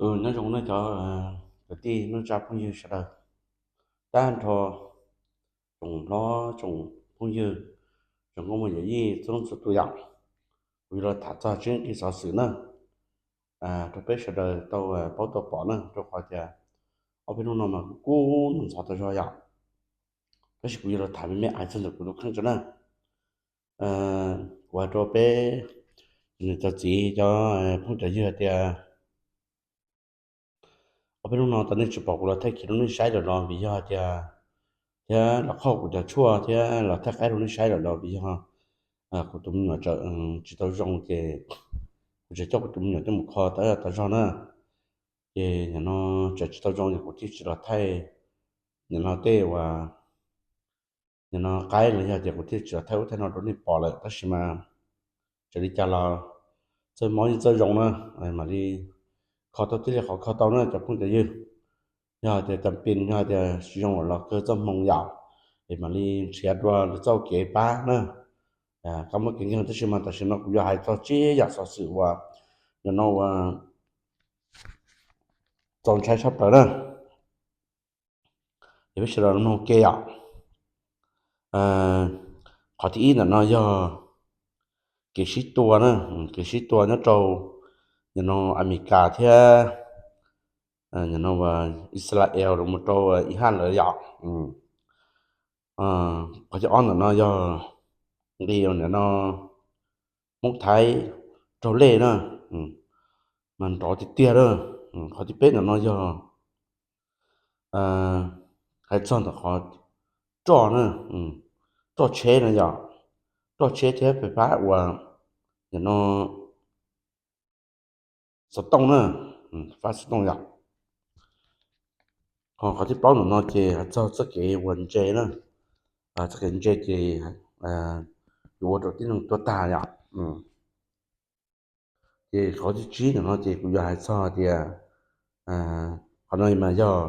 Nyob zoo nej cov kwv tij neej tsa phooj ywg sawv daws, tag nrho tsoom hlob tsoom phooj ywg, tsoom nkauj muam yawm yij txhua leej txhua tus yom. Kuv yuav los tham txog tseeb li xov xwm na, rau peb sawv daws tau paub tau pom na, rau qhov tias ob peb hnub no mas kuv kuj ntxhov tas zog yom. Tab sis kuv yuav los tham me me ais txog ntawm kuv tus kheej tso na. Kuv hais rau peb cov niam cov txiv cov phooj cov ywg hais tias ob peb hnub no tau nej tsis pom kuv los thaij khiv rau nej saib lawm los vim yog hais tias, thiab los qhoj kuv cov tshuaj thiab los thaij qaib rau nej saib lawm los vim yog kuv tus me nyuam tseem tsis tau zoo ces kuv tseem coj kuv tus me nyuam coj mus kho tas zog na. Ces nim no tseem tsis tau zoo ces kuv thiaj tsis los thaij nim no tej uas nim no qaib los yog tias kuv thiaj tsis los thaij ub thaij no rau nej pom lawm, tab sis mas txawm li cas los txawj mob yeej txawj zoo na, mam li kho tau tib li qhov kho tau na cov phooj cov ywg. Yog tias cas pis yog tias tsis zoo los kawg txoj hmoo yom, es mam li nrhiav dua lwm txoj kev pab na. Kab mob kev nkeeg tab sis mas tam sim no kuv yuav hais txog tsib yam xov xwm uas nim no uas txaus ntshai tshaj plaws na. Es peb sawv daws mloog ua ke yom. Qhov thib ib ntawm no yog kev sib tua na, kev sib tua nyob rau nim no Amelikas thiab nim no Israel los mus rau Iran lawm yom. Qhov thib ob ntawm no yog nqi nim no Hmoob Thaib raug lej na, mas nrov tiag tiag na. Qhov thib peb ntawm no yog hais txog ntawm qhov roj na, roj tsheb na yom, roj tsheb thiab fais fab uas nim no xov tooj na, fab xov tooj yom. Ho qhov thib plaub ntawm no ces hais txog txoj kev uas ntse na, txoj kev ntse ces yuav ua rau tib neeg tuag tag yom. Ces qhov thib tsib ntawm no ces kuv yuav hais txog tias, qhov no mas yog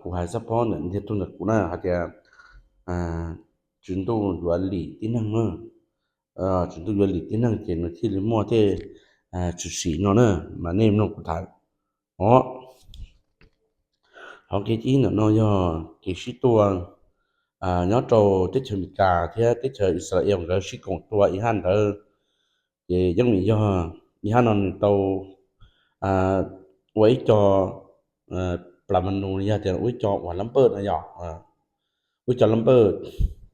kuv hais xab phob ntawm ntiag tug ntawm kuv na hais tias tswv ntuj yuav lim tib neeg na, tswv ntuj yuav lim tib neeg ces nws thiaj li muaj tej tshwm sim no na, mas nej mloog kuv tham os. Qhov kev thib ib ntawm no yog kev sib tua nyob rau teb chaws Amelikas thiab teb chaws Israel nkawd sib koom tua Iran ntawd. Ces yeej vim yog Iran no nws tau ua ib co plas ma nus yog tias ua ib co uas lab npawj no yom, ua ib co lab npawj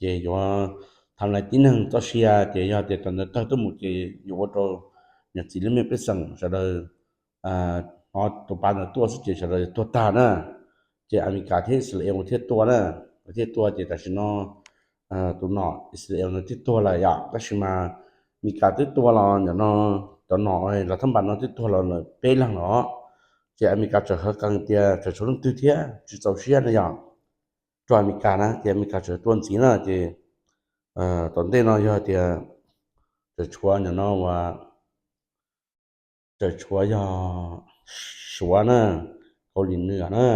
ces yuav tham lais tib neeg txoj sia ces yog tias cov ntawd tawg tuaj mus ces yuav ua rau niam txiv lub mej pej xeem sawv daws hnov tus pa ntawd tuaj xwb ces sawv daws tuag tag na. Ces Amelikas thiab Israel thiaj tua na, thiaj tua ces tam sim no tus nom Israel ntawd thiaj tuag lawm yom, tab sis mas Amelikas twb tua los nim no cov nom los thab npas no twb tuag los lawm peb leeg los, ces Amelikas tseem hawv qees tias tseem tshuav leej twg thiab tsis txaus siab na yom. Rau Amelikas na ces Amelikas tseem tua ntxiv na ces tom ntej no yog tias tseem tshuav nim no uas tseem tshuav yog Suav na, Kaus Lim Nwm na,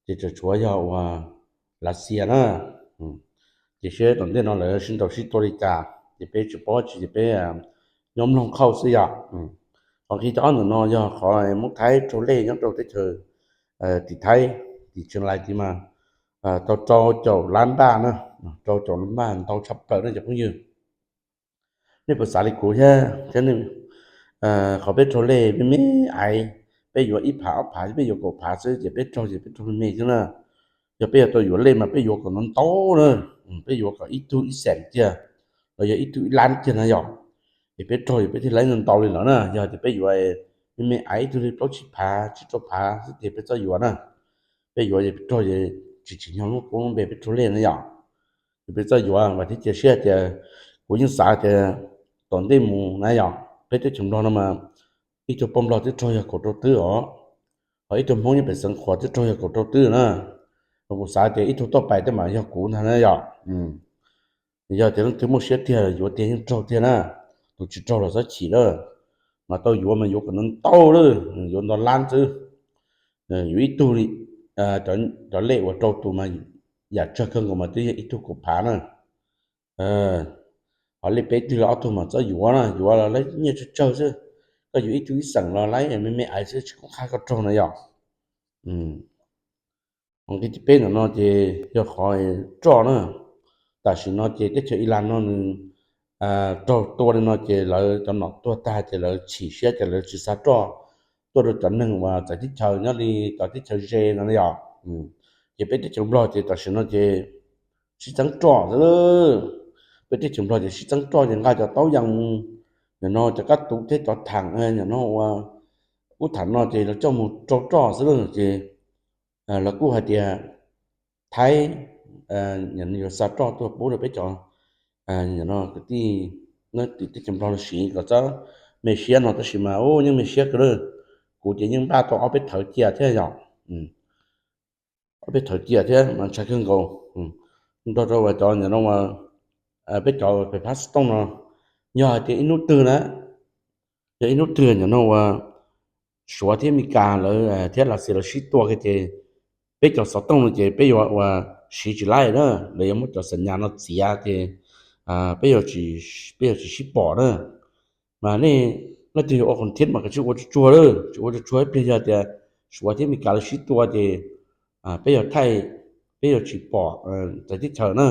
ces tseem tshuav yog uas Lav Xias na. Ces seb tom ntej no lawv sib ntaus sib tua li cas ces peb tsis paub tsis ces peb nyob mloog qhauj xwb yom. Qhov thib ob ntawm no yog qhov Hmoob Thaib raug lej nyob rau teb chaws tim Thaib, tim Tseev Lais tid mas tau rau caum lab npaj na, rau caum lab npaj ntau tshaj plaws na cov phooj ywg. Nej puas xav li kuv thiab, thiab qhov peb raug lej me me aiv, peb yuav ib phav ob phav, peb yuav kaum phav xwb ces peb raug ces peb raug me me xwb na. Yog peb yuav tau yuav lej mas peb yuav kom ntau ntau na, peb yuav kom ib tug ib xees kiag los yog ib tug ib lab kiag na yom. Es peb raug es peb thiaj li ntau ntau li lawm na. Yog tias peb yuav me me aiv ib tug li plaub tsib phav tsib rau phav xwb ces peb txhob yuav na. Peb yuav es peb raug es tsis tsim nyog lub koob lub npe peb raug lej na yom. Es peb txhob yuav mas thiab cia siab tias kuv yeej xav tias tom ntej mus na yom, peb teb chaws Nplog no mas ib tug poj Nplog twb raug yog kaum rau twb os, ho ib tug Hmoob nyob pem Xeev Khuam twb raug yog kaum rau twb na. Kuv xav tias ib tug toj pais tej mas yog kuv ntag na yom. Yog tias leej twg muaj siab tiag yuav tiag yeej raug tiag na. Tus tsis raug los txhob chim lawm, mas tau yuav mas yuav kom ntau ntau lawm, yuav nto lab xwb. Yuav ib tug li, cov lej uas rau tus mas yam tsawg kawg nkaus mas twb yog ib tug kaum phav na. Ho lej peb tug los ob tug mas txhob yuav na, yuav los lawv nyiaj tsawg tsawg xwb. koj yuav ib tug ib xeem los laib me me ais xwb tsis kub qhab koj raug no yom. Qhov nqi thib peb ntawm no ces yog qhov roj na. Tam sim no ces teb chaws Ilas no nws raug tua li no ces lawv cov nom tuag tag ces lawv chim siab ces lawv tsis xa roj tuaj rau cov neeg uas txawv teb chaws nyob li cov teb chaws ze no yom. Ces peb teb chaws Nplog ces tam sim no ces sib txeeb roj xwb. Peb teb chaws Nplog ces sib txeeb roj ces nqa cov taub yas, nim no cov kab tuv thiab cov tham, nim no ua ub tham no ces lawv coj mus rau roj xwb lauj. Ces lawv kuj hais tias Thaib yuav xa roj tuaj pub rau peb cov, nim no kwv tij, teb chaws Nplog los siv kom txhob me siab no tab sis mas ub yeej me siab kawg lawm. Kuv ces yeej npaj tau ob peb thawv cia thiab yom. Ob peb thawv cia thiab mas ntshai kawg nkaus. Nrog rau uas cov nim no peb cov pem phab xov tooj no, yog hais tias ib hnub twg na, yog ib hnub twg nim no uas Suav thiab Meskas lawv thiab Lav Xias lawv sib tua kiag ces peb cov xov tooj no ces peb yuav uas siv tsis laib na. Lawv yuav muab cov xam nyas no txiav ces peb, peb yuav tsis sib pom na. Mas nej leej twg yuav ua qhov thiab mas kav tsij ua tsuag tsuag lawm, tsis ua tsuag tsuag ib pliag yog tias Suav thiab Meskas lawv sib tua ces peb yuav thaij, peb yuav tsis pom txawv teb chaws na.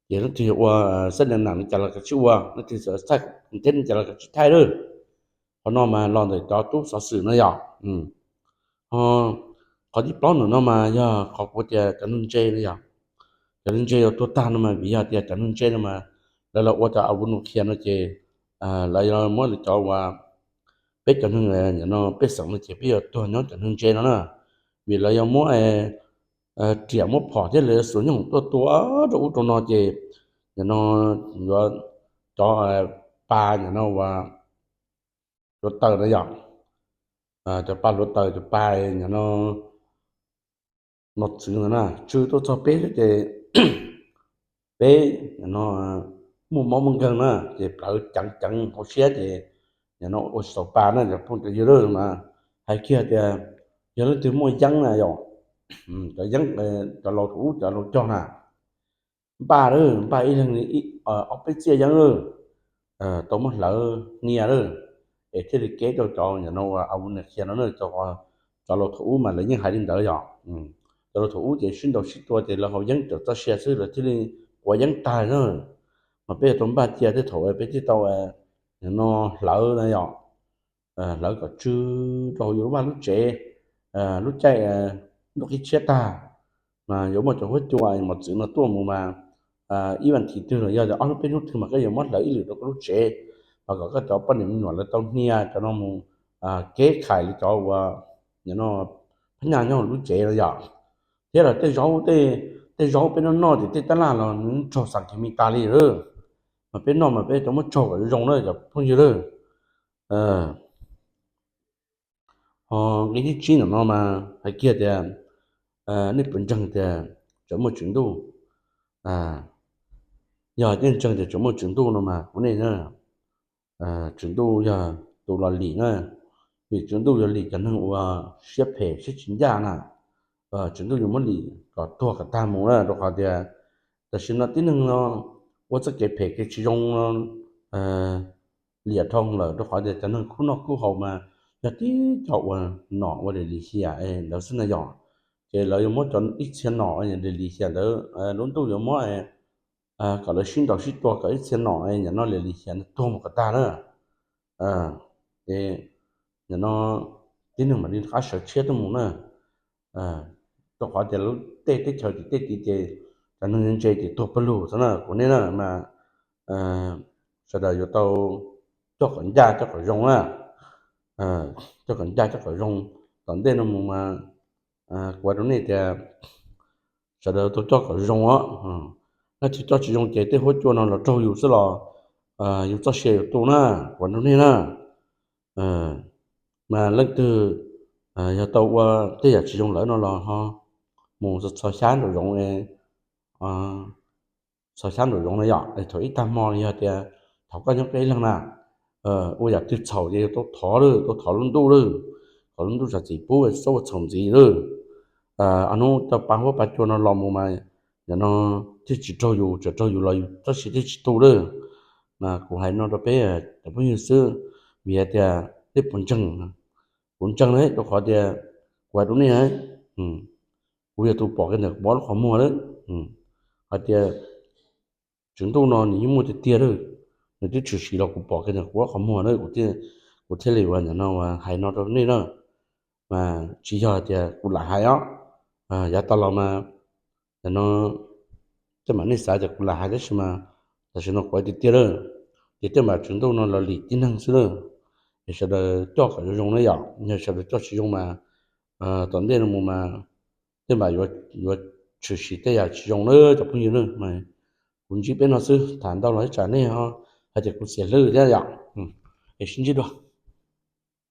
Ces leej twg yuav ua xab dees nam li cas los kav tsij ua, leej twg xav thaij thiab li cas los kav tsij thaij lawm. Qhov no mas los ntawm cov tub xov xwm no yom. Ho qhov thib plaub ntawm no mas yog qhov kuv tias cov neeg ntse no yom. Cov neeg ntse yuav tuag tag no mas vim yog tias cov neeg ntse no mas lawv los ua cov av vuv nus khias no ces lawv yuav muab lawv cov uas peb cov neeg nim no pej xeem no ces peb yuav tuag nyob cov neeg ntse no na. Vim lawv yuav muab riam muab phom thiab lawv yuav xuas nyoob hoom tuaj tua rau ub rau no ces nim no yuav cov pa nim no uas hluav taws na yom. Cov pa hluav taws, cov pa nim no mos txwv ntawd na tsw tuaj txog peb xwb ces peb nim no muaj mob muaj nkeeg na ces plawv ceev ceev hauv siab ces nim no ua tsis tau pa na cov phooj cov ywg lawm. Mas hais kiag tias yog leej twg muaj yeeb na yom, cov yeeb, cov laus thaum ub cov laus cog na, npaj lawm, npaj ib leeg ob peb txiaj yeeb lawm, tau muab hlawv hnia lawm, es thiaj li keb rau cov nim no ua av vuv nus khias no na. Cov laus thaum ub mas lawv yeej hais li ntawd yom. Cov laus thaum ub ces sib ntaus sib tua ces lawv haus yeeb cawm txoj sia xwb lawv thiaj li quav yeeb tag na. Mas peb yuav tau npaj cia tej thaum peb thiaj tau nim no hlawv na yom, hlawv kom tsw rau hauv yus lub vaj lub tsev. Lub caij ntuj qhib tshiab tag mas yuav muaj cov huab cua mos txwv no tuaj mus mas ib vas thiv twg los yog tias ob hnub peb hnub twg mas koj yuav muab hlawv ib lwm rau koj lub tsev, mas kom koj cov poj niam me nyuam lawv tau hnia cov no mus keb khais li cov uas nim no phab nyaj nyob hauv lub tsev no yom. Thiab los tej zaub, tej zaub peb noj noj ces tej tab laj los nws raug xas kiv me tas li lawm, mas peb noj mas peb tau muab tsaug kom zoo na cov phooj ywg lawm. Ho nqe thib tsib ntawm no mas hais kiag tias nej puas ntseeg tias tseem muaj tswv ntuj? Yog nej ntseeg tias tseem muaj tswv ntuj no mas kuv nej, tswv ntuj yog tus los lim na, vim tswv ntuj yuav lim cov neeg uas siab phem siab tsis ncaj na. Tswv ntuj yuav muab lim kom tuag kom tag mus na, rau qhov tias tam sim no tib neeg no ua txoj kev phem kev tsis zoo no liam dhau lawm, rau qhov tias cov neeg khub noj khub haus mas yog tib co uas nom ua lim hiam ntawd xwb na yom. Ces lawv yuav muab cov ib txhia nom lim hiam ntawd, lub ntuj yuav muab kom lawv sib ntaus sib tua kom ib txhia nom nim no lim hiam ntawd tuag mus kom tag na. Ces nim no tib neeg mam li rov qab sawv tshiab tuaj mus na. Rau qhov tias lub tej teb chaws ces tej tid ces cov neeg ntse ces tuag pawg lug xwb na kuv nej na. Mas sawv daws yuav tau coj kom ncaj coj kom zoo na, coj kom ncaj coj kom zoo. Tom ntej no mus mas kuv hais rau nej tias sawv daws tau coj kom zoo os. Leej twg coj tsis zoo ces tej huab cua no los raug yus xwb los yus txoj sia yuav tu na, kuv hais rau nej na. Mas leej twg yog tau ua tej yam tsis zoo lawm no los ho mus txhos xyab nraum zoov, txhos xyab nraum zoov na yom. Thaum ib tag hmo yog tias thaum koj nyob koj ib leeg na, ua yam twg txhaum ces yuav tau thov lawm, tau thov lub ntuj lawm, kom lub ntuj zam txim pub txhob ua txhaum ntxiv lawm. Ob hnub cov pa huab pa cua no los mus mas nim no thiaj tsis raug yus, txawm raug yus los yus txoj sia thiaj tsis tu lawm. Mas kuv hais no rau peb cov phooj ywg xwb, vim hais tias nej puas ntseeg? Kuv ntseeg ne, rau qhov tias kuv hais rau nej, kuv yog tus pom kiag ntawm kuv ob lub qhov muag lawm. Hais tias Tswv Ntuj no nws yeej muaj tiag tiag lawm, nws twb tshwm sim los kuv pom kiag ntawm kuv ob qhov muag lawm, kuv thiaj li ua ntawm no hais no rau nej na. Mas tsis yog tias kuv lam hais os, yav tag los mas, ntawm no tej mam nej xav tias kuv lam hais tab sis mas tam sim no kuv hais tiag tiag lawm, ces tej mam Tswv Ntuj no los lim tib neeg xwb lawm. Es sawv daws coj kom zoo zoo na yom, yog sawv daws coj tsis zoo mas tom ntej no mus mas tej mam yuav tshwm sim tej yam tsis zoo na cov phooj ywg na. Mas kuv ntsib peb no xwb, tham ntau los ib tsam nej ho hais tias kuv xiam hlwb thiab yom. Es sib ntsib dua.